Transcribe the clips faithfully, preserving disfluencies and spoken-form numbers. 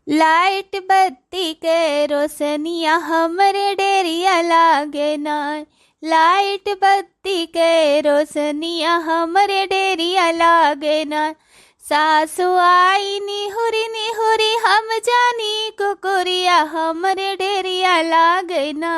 लाइट बत्ती के रोशनिया हमरे डेरिया लागे ना, लाइट बत्ती के रोशनिया हमरे डेरिया लागे ना। सासु आई निहुरी निहुरी हम जानी कुकुरिया हमरे डेरिया लागे ना,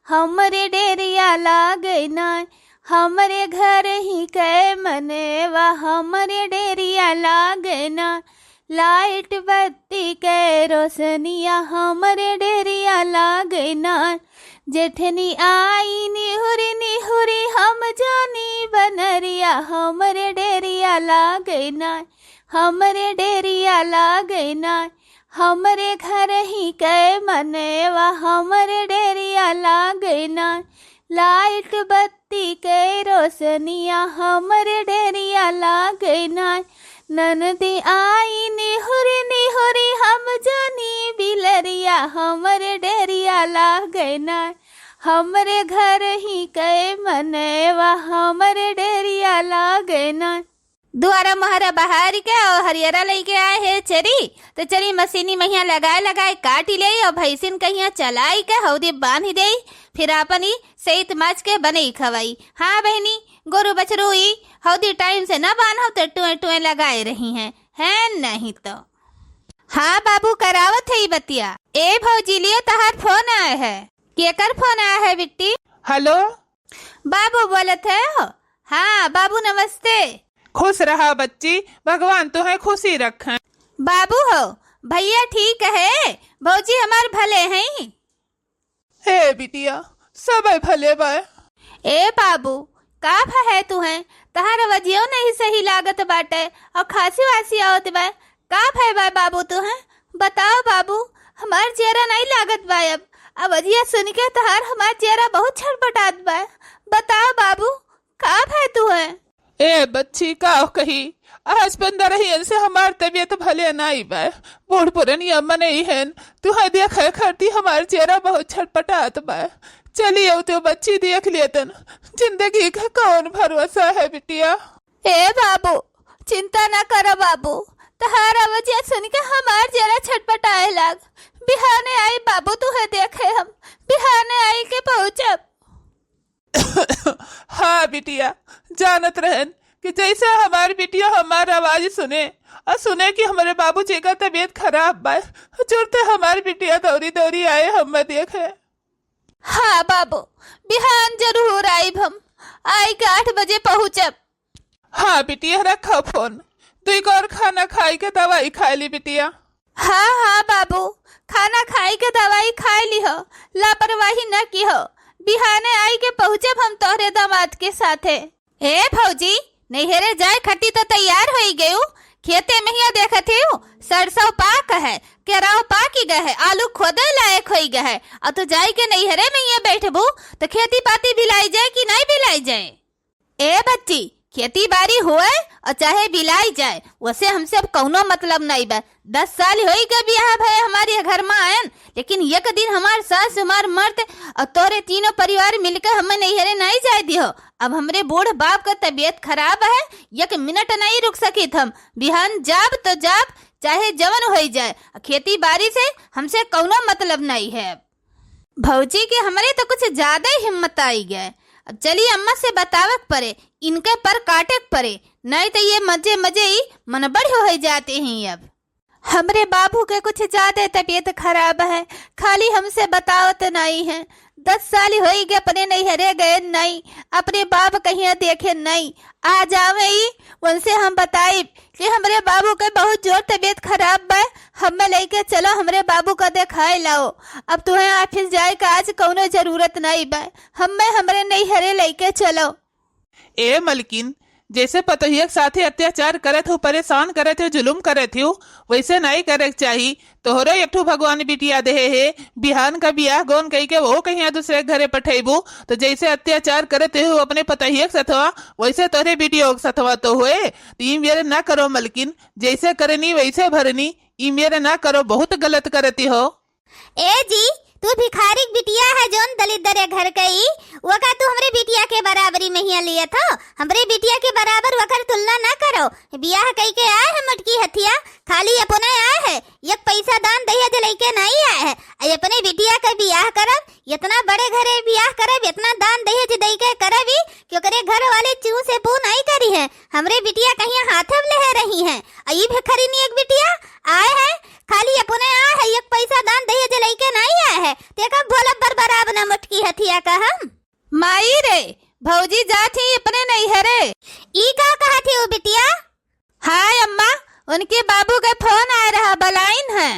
हमरे डेरिया लागे ना। हमरे घर ही के मनेवा हमरे डेरिया लागे ना, लाइट बत्ती के रोशनिया हमरे डेरिया लागे ना। जेठनी आई निहुरी निहुरी हम जानी बनरिया हमरे डेरिया लागे ना, हमरे डेरिया लागे ना। हमरे घर ही के मनेवा हमरे डेरिया लागे ना, लाइट बत्ती के रोशनिया हमरे डेरिया लागे ना। ननदी आई निहुरी निहुरी हम जानी बिलरिया हमरे डेरिया लागे ना, हमरे घर ही के मनेवा हमरे डेरिया लागे ना। दुआरा मोहरा बहारी के और हरियरा लइके आए हे चरी, तो चरी मशीनी महिया लगाए लगाए काटी लेई और भैंसिन कहिया चलाई के हौदी बांधी देई, फिर आपन ई सइत माच के बनई खवाई। हाँ बहिनी, गोरू बछरू ई हौदी टाइम से न बांधब तो टुए टुए लगाए रही हैं, है नहीं तो। हाँ बाबू, करावत है ई बतिया। ए भौजी, लियो तहार फोन आए है। केकर फोन आए है बिट्टी? हेलो। बाबू बोलत है हो? हाँ बाबू, नमस्ते। खुश रहा बच्ची, भगवान तुहे खुशी रखें। बाबू हो, भैया ठीक है, भौजी हमार भले हैं। ए बिटिया, सबे भले बा। ए बाबू, का भय है तुहे? तहार अवजियो नहीं सही लागत बाटे और खांसी वासी आवत बा। का भय बा बाबू तुहे? बताओ बाबू, हमार जियरा नहीं लागत बा अब। अवजिया सुन के तहार हमार जियरा बहुत छटपटात बा। बताओ बाबू, का भय तुहे? ए बच्ची, का कही, आज पंद्रह ही से हमार तबीयत भले नाई बा। बूढ़ पुरनिया मनई हन, तुहे देखे खातिर हमार चेहरा बहुत छटपटात बा। चली अब तो बच्ची देख लेतन, जिंदगी का कौन भरोसा है बिटिया। ए बाबू, चिंता ना करो बाबू, तहार अवजिया सुन के हमार चेहरा छटपटाए लाग। बिहाने आई बाबू, तुहे देखे हम, बिहाने आई के पहुँचब। हाँ बिटिया, जानत रहन कि जैसे हमार बिटिया हमार आवाज सुने और सुने कि हमरे बाबूजी का तबीयत खराब बा, जुरते हमार बिटिया दौरी दौरी आए हमें देखे। हाँ बाबू, बिहान जरूर आइब हम, आई के आठ बजे पहुँचब। हाँ बिटिया, रखा फोन, दुई को और खाना खाई के दवाई खाए ली बिटिया। हाँ हाँ बाबू, खाना खाई के दवाई खाए ली हो, लापरवाही न की हो, बिहाने आई के पहुँचब हम तोहरे दामाद के साथे। ए भौजी, नैहरे जाए खटी तो तैयार होई गयू, खेते में हिया देखत हियो, सरसों पाक है, केराव पाकी गए है, आलू खोदे लायक होई गए है, और तू जाई के नैहरे में ये बैठबू तो खेती पाती बिलाई जाए कि नहीं बिलाई जाए? ए बच्ची, खेती बारी होए और चाहे बिलाई जाए, वसे हमसे अब कौनो मतलब नहीं बा। दस साल होई गए बियाह भये हमारे घर में आयन, लेकिन एक दिन हमार सास, हमार मर्द और तोरे तीनों परिवार मिलके हमें नैहरे नहीं जाए दिहो। अब हमरे बूढ़ बाप का तबीयत खराब है, एक मिनट नहीं रुक सकित हम। बिहान जाब तो जाब, चाहे जवन होई जाए, खेती बारी से हमसे कौनो मतलब नहीं है। भौजी के हमरे तो कुछ ज्यादा ही हिम्मत आई गए। अब चली अम्मा से बतावे के परे, इनके पर काटे के परे, नहीं तो ये मजे मजे ही मनबढ़ हो जाते हैं। अब हमरे बाबू के कुछ ज्यादा तबीयत खराब है, खाली हमसे बतावत नहीं है। दस साल होई गए अपने नैहरे गए नहीं, अपने बाप कहिया देखे नहीं। आ जावे ई, उनसे हम बताइब कि हमरे बाबू के बहुत जोर तबीयत खराब बा, हमें लेके चलो, हमरे बाबू का देखाए लाओ। अब तुम्हें ऑफिस जाए का आज कौनो जरूरत नहीं बा, हमें हमरे नैहरे लेके चलो। ए मलकिन, जैसे पतोहिया के साथे अत्याचार करत हो, परेशान करत हो, जुलुम करत हो, वैसे नहीं करे के चाही। तोहरो एक ठो भगवान बिटिया देहे हे, बिहान का बियाह गौन कई के वो कहिया दूसरे घरे पठेबू, तो जैसे अत्याचार करत हो अपने पतोहिया के सथवा, वैसे तोहरे बिटियो के सथवा तो होए। तो ई मेरे ना करो मलकिन, जैसे करनी वैसे भरनी, ई मेरे ना करो, बहुत गलत करती हो। ए जी, तू भिखारी क बिटिया है जौन दलिद्दर घर कई, ओका तू हमरे बिटिया के बराबरी में हियाँ लियत हो। हमरे बिटिया के बराबर ओकर तुलना न करो। बियाह कई के आए है मोटकी हथिया, खाली अपने आए है, एक पैसा दान दहेज लइके नाई आए है। अइ अपने बिटिया के बियाह करब, एतना बड़े घरे बियाह करब, एतना दान दहेज दइके करब ई कि ओकरे घर वाले चू से पू नाई करी है। हमरे बिटिया कहिया हाथे में लेहे रही है। अइ ई भिखरिनी एक बिटिया आए है, खाली अपने आए है, एक पैसा दान दहेज लइके नाई आए है। तेका भोला बरबराब न मोटकी हथिया का हम। माई रे, भौजी जात ही अपने नैहरे। ई का कहत ही उ बिटिया? हाय अम्मा, उनके बाबू के फोन आए रहा, बलाइन है।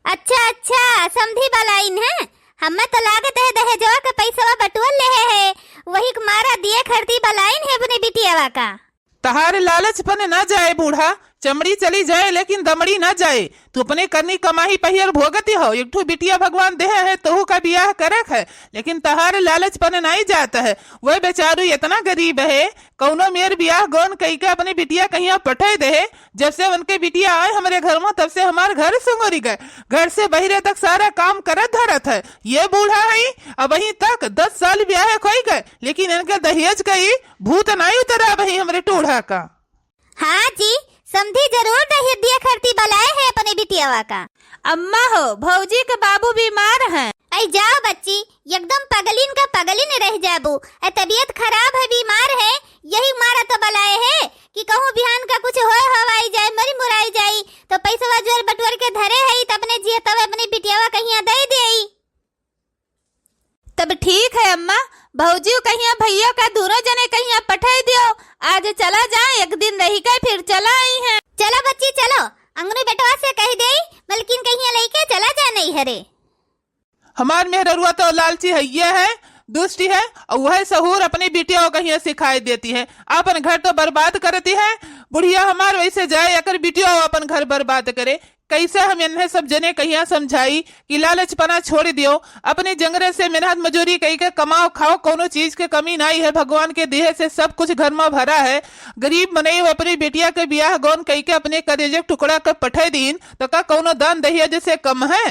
अच्छा, अच्छा, समधी बलाइन है। हमें तो लागत है दहेजवा के पैसवा बटुअल लेहे है, वही के मारा दिए खरती बलाइन है अपने बिटियावा का। तहार लालच पन न जाए बूढ़ा, चमड़ी चली जाए लेकिन दमड़ी न जाए। तू अपने करनी कमाही पहियर भोगती हो, एक ठो बिटिया भगवान देहे है, तोहू का बियाह करक है, लेकिन तहार लालच पन नाई जात है। वह बेचारू एतना गरीब है, कौनो मेर बियाह गौन कइके अपने बिटिया कहिया पठे दे, जब से उनके बिटिया आए हमरे घर में, तब से हमार घर सुंगुरी गए। घर से बहिरे तक सारा काम करत धरत है। ये बूढ़ा है, अबहीं तक दस साल बियाहे खोई गए, लेकिन इनके दहेज का ई भूत नाई उतरा अबहीं हमरे टूढ़ा का। हाँ जी, समधी जरूर दहेज दिया खरती बलाए है अपने बिटियावा का। अम्मा हो, भौजी के बाबू बीमार हैं। ऐ जाओ बच्ची, एकदम पगलिन का पगलिन रह जाबू। ऐ तबीयत खराब है, बीमार है, यही मारा तो बलाए है कि कहूँ बिहान का कुछ होए हवाई जाए, मरी मुराई जाई, तो पैसवा जोर बटोर के धरे है, तो अपने जियतवे अपनी बिटियावा कहिया दे देई। तब ठीक है अम्मा, भौजी कहिया भैया का दोनों जने कहिया पठाई दियो। आज चला जाए, एक दिन रही के फिर चला आई हैं। चलो बच्ची चलो, अंगनू बेटवा से कह देई, मलकिन कहिया लइके चला जाए नैहरे। हमार मेहररुआ तो लालची है, ये है, दुष्टी है, और वह सहूर अपनी बिटिया को कहिया सिखाई देती है, अपन घर तो बर्बाद करती है। बुढ़िया हमार वैसे जाए, अगर बिटिया अपन घर बर्बाद करे। कैसे हम इन्हें सब जने कहिया समझाई कि लालचपना छोड़ दियो, अपने जंगरे से मेहनत मजूरी कई के कमाओ खाओ, कोनो चीज के कमी नाई है, भगवान के दिहे से सब कुछ घर में भरा है। गरीब मनई अपनी बिटिया के बियाह गौन कई के अपने करेजे के टुकड़ा के पठे दीन, तो का कोनो दान दहेज से कम है?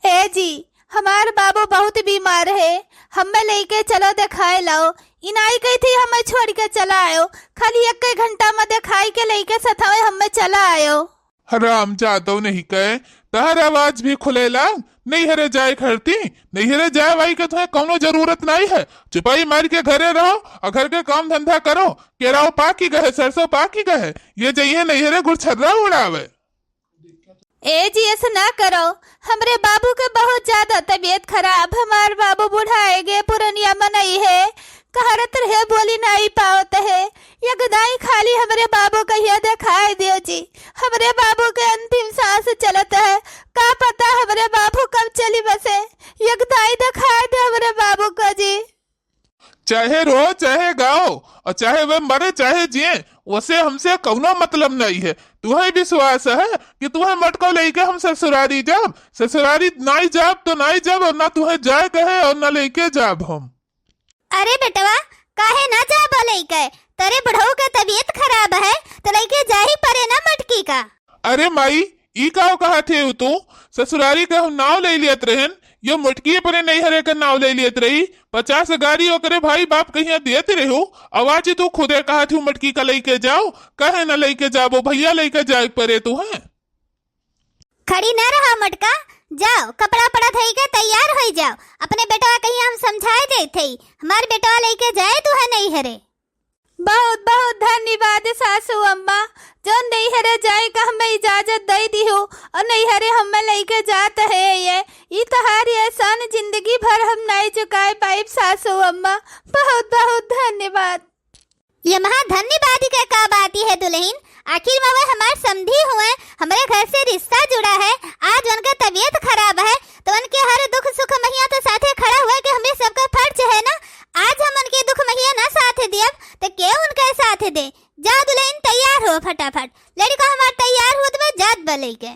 ए जी, हमार बाबू बहुत बीमार है, हमें लेके चलो देखाए लाओ। इनाई कही थी हमें छोड़ के चला आयो, खाली एक घंटा में देखाई के लेके सथावे हमें चला आयो। हराम जादो नहीं कहे, तहर आवाज भी खुलेला। नैहरे जाए खरती, नैहरे जाए वाई के तुहे कौनो जरूरत नहीं है। चुपाई मार के घरे रहो और घर के काम धंधा करो। केराव पाकी गए, सरसों पाकी गए, ये जइहे नैहरे गुड़छर्रा उड़ावे। ए जी, ऐसे ना करो, हमरे बाबू के बहुत ज्यादा तबीयत खराब, हमार बाबू बुढ़ाए गे, पुरनिया मनई है, कहरत रहे, बोली नाई पावत है। यगदाई खाली हमरे बाबू कहिया देखाए दियो जी, हमरे बाबू के अंतिम सांस चलत है, का पता हमरे बाबू कब चली बसे। यगदाई देखाए दे हमरे बाबू को जी। चाहे रो, चाहे गाओ, और चाहे वे मरे, चाहे जिए, वसे हमसे कौनो मतलब नहीं है। तुहे विश्वास है कि तुहे मटको लेके हम ससुरारी जाब? ससुरारी नाई जाब तो नाई जाब, और ना तुहे जाए कहे और ना लेके जाब हम। अरे बेटवा, काहे ना जाबो लेके? तोरे बुढ़ऊ के तबीयत खराब है, तो लेके जा ही परे ना मटकी का। अरे माई, ई काव कहत हे तू? ससुरारी के हम नाव ले लियत रहन, यो मोटकी अपने नैहरे के नाव ले लियत रही। पचास गाड़ी ओकरे भाई बाप कहिया दियत रहो, आवाज तू खुदे कहत हूँ मोटकी का लइके जाओ, कहे न लइके जाबो भैया, लइके जाए परे तू है। खड़ी न रहा मोटका, जाओ कपड़ा पड़ा धई के तैयार होई जाओ, अपने बेटवा कहिया हम समझाए देत हई, हमार बेटवा लइके जाए तू है नैहरे। बहुत बहुत धन्यवाद सासू अम्मा, जौन नैहरे जाए का हमें इजाजत दे दिहु और नैहरे हमें लेके जात है ये, ई तोहार एहसान जिंदगी भर हम नहीं चुकाए पाइब सासू अम्मा, बहुत बहुत धन्यवाद। ये महा धन्यवाद के का बात है दुल्हन, आखिर में वह हमार समधी हुए, हमरे घर से रिश्ता जुड़ा है। आज उनका तबीयत खराब है तो उनके हर दुख सुख महिया तो साथे खड़ा हुए के हमरे सबका फर्ज है ना। आज हम उनके दुख महिया ना साथ दियब तो के उनके साथ दे। जा दुल्हन तैयार हो फटाफट, लड़का हमार तैयार होत बा जात बा लइके।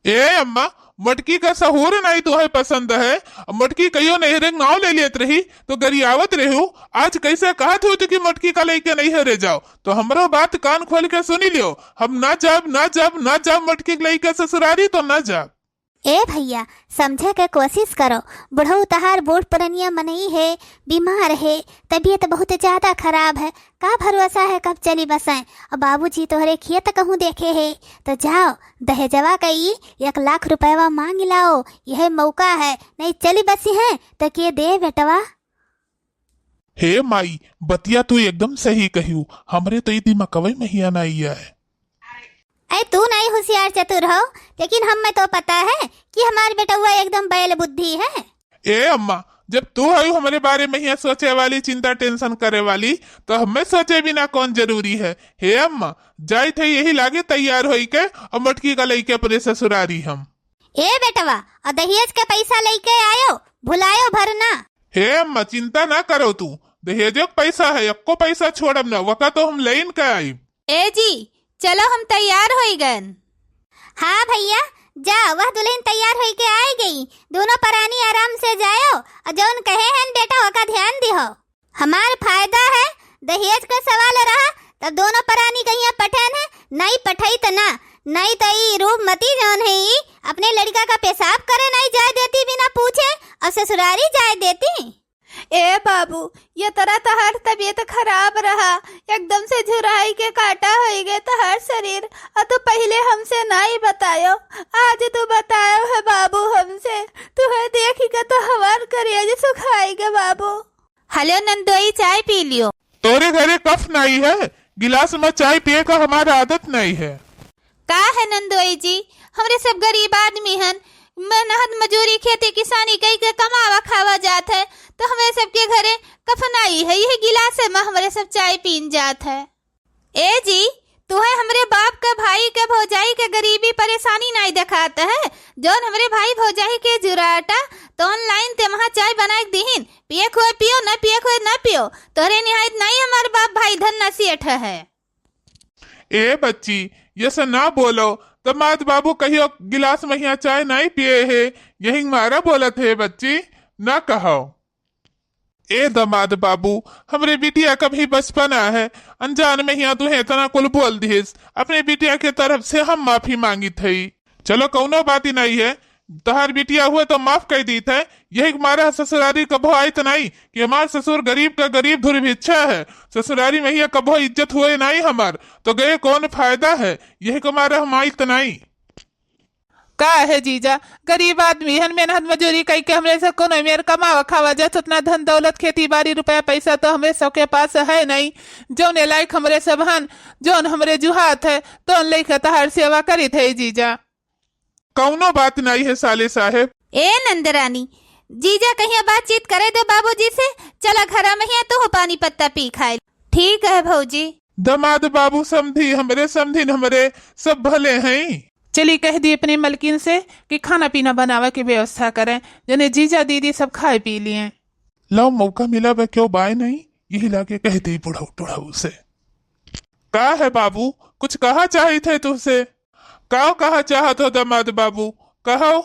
ए अम्मा, मटकी का सहूर नहीं तुहे पसंद है। मटकी कहियो नैहरे के नाव ले लेत रही तो गरियावत रहू। आज कैसे कहत हो कि मटकी का लइके नैहरे जाओ, तो हमरो बात कान खोल के सुनी लियो। हम ना जाब, ना जाब, ना जाब मटकी के लइके ससुरारी तो ना जाब। ए भइया, समझे के कोशिश करो, बुढ़ऊ तहार बूढ़ पुरनिया मनई है, बीमार है, तबीयत बहुत ज्यादा खराब है, का भरोसा है कब चली बसें? और बाबूजी तोहरे खेत कहूँ देखे है, तो जाओ, दहेजवा का ई एक लाख रुपयवा मांग लाओ, यह मौका है, नहीं चली बसी हैं तो के दे बेटवा। हे माई, बतिया तू एकदम सही कहियो, हमरे तो ई दिमागवे महिया नाई आए। ऐ तू नाई होशियार चतुर हो, लेकिन हम्मे तो पता है कि हमार बेटउआ एकदम बैल बुद्धि है। ए अम्मा, जब तू हऊ हमरे बारे महिया सोचे वाली, चिंता tension करे वाली, तो हम्मे सोचे बिना कौन जरूरी है? हे अम्मा, जाइत है यही लागे तैयार होई के और मोटकी का लइके अपने ससुरारी हम। ए बेटवा, और दहेज के पैसा लइके आयो, भुलायो भर ना। हे अम्मा, चिंता ना करो तू, दहेजो के पैसा है, एक्को पैसा छोड़ब ना, वका तो हम लेन के आइब। ए जी, चलो हम तैयार होई गन। हाँ भइया, जा, वह दुल्हन तैयार होई के आए गई, दोनों परानी आराम से जायो, और जौन कहे हन बेटा वका ध्यान दिहो। हमार फायदा है, दहेज का सवाल रहा, तब दोनों परानी कहिया पठेन है, नहीं पठई त ना, नहीं त ई रूपमती जौन है ई अपने लड़का का पेशाब करे नहीं जाए देती बिना पूछे, और ससुरारी जाए देती। ए बाबू, ये तरह तहार तबीयत खराब रहा, एकदम से झुराई के काटा होई गए तहार शरीर, और तू पहले हमसे नहीं बतायो, आज तू बतायो है बाबू हमसे, तुहे देखी के तो हमार करेज सुखाई गए बाबू। हेलो नंदोई, चाय पी लियो। तोरे घरे कप नाई है, गिलास में चाय पिए का हमार आदत नाई है। का है नंदोई जी, हमरे सब गरीब आदमी हन, मेहनत मजूरी खेती किसानी कई के कमावा खावा जात है, तो हमरे सबके घरे कप नाई है, यही गिलास में हमरे सब चाय पीन जात है। ए जी, तुहे हमरे बाप के, भाई के, भौजाई के गरीबी परेशानी नाई देखात है? जौन हमरे भाई भौजाई के जुराटा, तो online ते वहाँ चाय बनाए के दिहिन, पिए खुए पियो, न पिए खुए न पियो। तोहरे निहायत नाई हमार बाप भाई धन नसीठ है। ए बच्ची, ये से ना बोलो, दमाद बाबू कहियो गिलास महिया चाय नाई पिए है, यही मारा बोलत है बच्ची, ना कहो। ए दमाद बाबू, हमरे बिटिया का भी बचपना है, अनजान महिया तुहे इतना कुल बोल दिहिस। अपने बिटिया के तरफ से हम माफी मांगित हई। चलो, कौनो बात ही नहीं है, तहार बिटिया हुए तो माफ कर दीत है। यही मारा ससुरारी कभो आइत नहीं कि हमार ससुर गरीब का गरीब दुर्भिक्षा है। ससुरारी महिया कभो इज्जत हुए नहीं हमार, तो गए कौन फायदा है? यही मारा हम आइत नहीं। का है जीजा, गरीब आदमी हन, मेहनत मजूरी कई के हमरे से कोनो मेर कमावा खावा जात, उतना धन दौलत खेती बाड़ी रुपया पैसा तो हमरे सबके पास है नहीं। जौने लायक हमरे सब हन, जौन हमरे जुहात है, तौन लइके तहार सेवा करित है जीजा। कौनो बात नहीं है साले साहेब। ए नंदरानी, जीजा कहिया बातचीत करे दो बाबूजी से, चला घरा महिया तू पानी पत्ता पी खाए। ठीक है भौजी। दमाद बाबू समधी हमरे, समधिन हमरे सब भले हैं। चली कह दी अपनी मलकिन से कि खाना पीना बनावे के व्यवस्था करें, जने जीजा दीदी सब खाए पी लिए। लो मौका मिला बे, क्यों बाय नहीं, यही लागे कह दी बुढ़ऊ टुढ़ऊ से। का है बाबू, कुछ कहा चाहित है तुझसे? का कहा चाहत हो दमाद बाबू, कहो।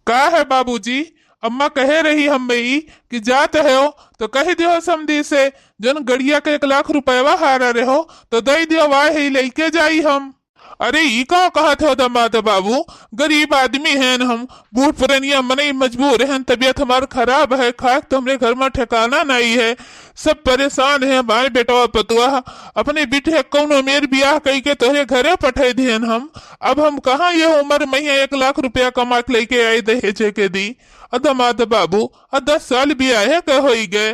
का है बाबूजी, अम्मा कहे रही हम्मे ई कि जात हो तो कह दियो समधी से, जौन गड़िया के एक लाख रुपयवा हारा रहो तो दे दियो, वाह ही लेके जाई हम। अरे ई का कहत हो दमाद बाबू, गरीब आदमी हैं हम, बूढ़ पुरनिया मनई मजबूर हैं, तबीयत हमार खराब है, खाक तो हमरे घर में ठिकाना नहीं है, सब परेशान हैं हमारे बेटवा पतुआ। अपने बिटिया कौनो मेर बियाह कई के तोहरे घरे पठाई दिहन हम। अब हम कहाँ ये उम्र में ही एक लाख रुपया कमा के लेके आई दहेजे के दी? अ दमाद बाबू, अ दस साल बियाहे के होई गए।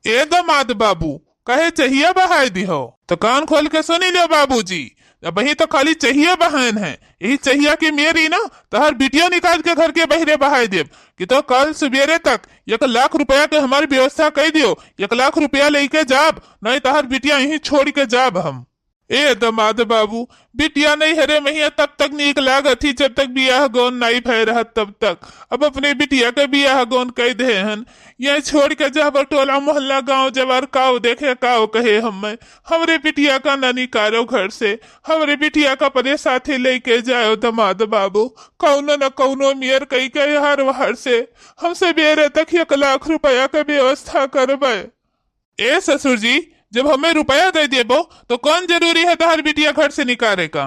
ए दमाद बाबू, कहे चाहिए बहाई दिहो? तो कान खोल के सुनी लो बाबूजी, अबही तो खाली चाहिए बहान है। यही चाहिए कि मेरी ना तहर बिटिया निकाल के घर के बहरे बहाई देब कि तो कल सुबेरे तक एक लाख रुपया के हमारी व्यवस्था कर दियो। एक लाख रुपया लेके जाब, नहीं तहर बिटिया यहीं छोड़ के जाब हम। ए दमाद बाबू, बिटिया नहीं हरे महिया तब तक नीक लागत ही जब तक बियाह गौन नहीं भय रहत तब तक। अब अपने बिटिया के बियाह गौन कह दे हन, यह छोड़ के जहबर टोला मोहल्ला गांव जवार काव देखे काव कहे हमें। हमरे बिटिया का ना निकारो घर से, हमरे बिटिया का अपने साथे लेके जाओ दमाद बाबू। कौनो न कौनो मेर कई के हर वहर से हमसे बेरे तक एक लाख रुपया के व्यवस्था करबे। ए ससुर जी, जब हमें रुपया दे देबो तो कौन जरूरी है तहर बिटिया घर से निकाले का?